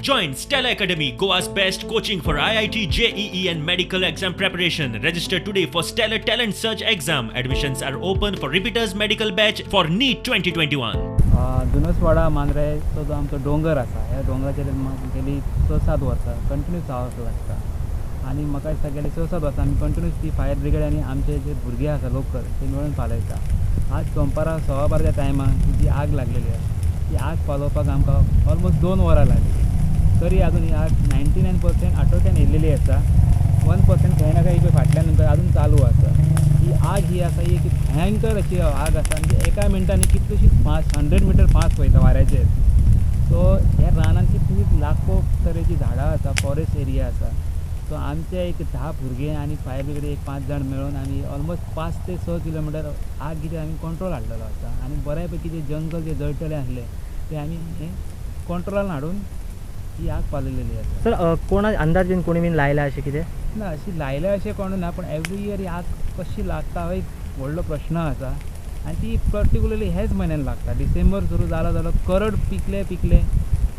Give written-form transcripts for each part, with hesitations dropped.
Join Stellar Academy, Goa's best coaching for IIT, JEE and medical exam preparation. Register today for Stellar Talent Search exam. Admissions are open for repeaters medical batch for NEET 2021. Junoswada मांद्रेचो जो आमचो दोंगर आसा, ह्या दोंगराचेर गेली 6-7 वर्सां continuous आग लागता आनी म्हाका दिसता गेली 6-7 वर्सां आमी कंटिन्यूस ती फायर ब्रिगेड आनी आमचे जे भुरगे आसा लोकल ते मेळून पालयता. आज सोमपारा 12:15च्या टायमार जी आग लागलेली आसा ती आग पालोवपाक आमकां ऑलमोस्ट 2 वरां लागली, तरी अजून ही आग 99% आटोक्यान येयलेली आसा. 1% खंय ना खंय फाटल्यान अजून चालू आसा. ही आग ही आसा ही एक भयंकर अशी आग आसा, म्हणजे एका मिनटान कितलीशीच फास्ट 100 मिटर फास्ट वयता वाऱ्याचेर. सो ह्या रानान कितली लाखो तरेची झाडां आसा, फॉरेस्ट एरिया आसा. सो आमचे एक 10 भुरगे आनी फायर ब्रिगेड एक 5 जाण मेळून आमी ऑलमोस्ट 5 ते 6 किलोमिटर आग कितें आमी कंट्रोल हाडलेलो आसा आनी बऱ्या पैकी जे जंगल जे जळटले आसले ते आमी हें कंट्रोलान हाडून ही आग पालयलेली आसा. सर, कोणा अंदाज बीन कोणी बीन लायला अशें कितें ना? अशी लायल्या अशें कोण ना, पण एवरी इयर ही आग कशी लागता हो एक व्हडलो प्रश्न आसा आनी ती पर्टिक्युलरली ह्याच म्हयन्यान लागता. डिसेंबर सुरू जालो जाल्यार करड पिकले पिकले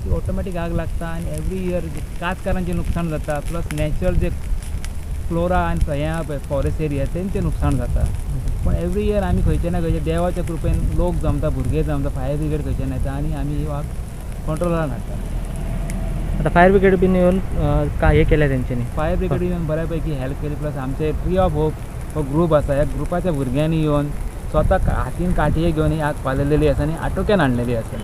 ती ऑटोमॅटीक आग लागता आनी एवरी इयर कातकारांचें नुकसाण जाता, प्लस नॅचरल जे फ्लोरा आनी हें आहा पळय फॉरेस्ट एरिया तेंचें नुकसाण जाता. पूण एवरी इयर आमी खंयचे ना खंयचे देवाच्या कृपेन लोक जमता, भुरगे जमता, फायर ब्रिगेड खंयच्यान येता आनी आमी ही आग कंट्रोलान हाडटा. आतां फायर ब्रिगेड बीन येवन काय हें केलें तेंच्यांनी? फायर ब्रिगेड येवन बऱ्या पैकी हेल्प केली, प्लस आमचे ट्री ऑफ होप हो ग्रूप आसा, ह्या ग्रुपाच्या भुरग्यांनी येवन स्वता हातीन काटये घेवन ही आग पालयलेली आसा आनी आटोक्यान हाडलेली आसा.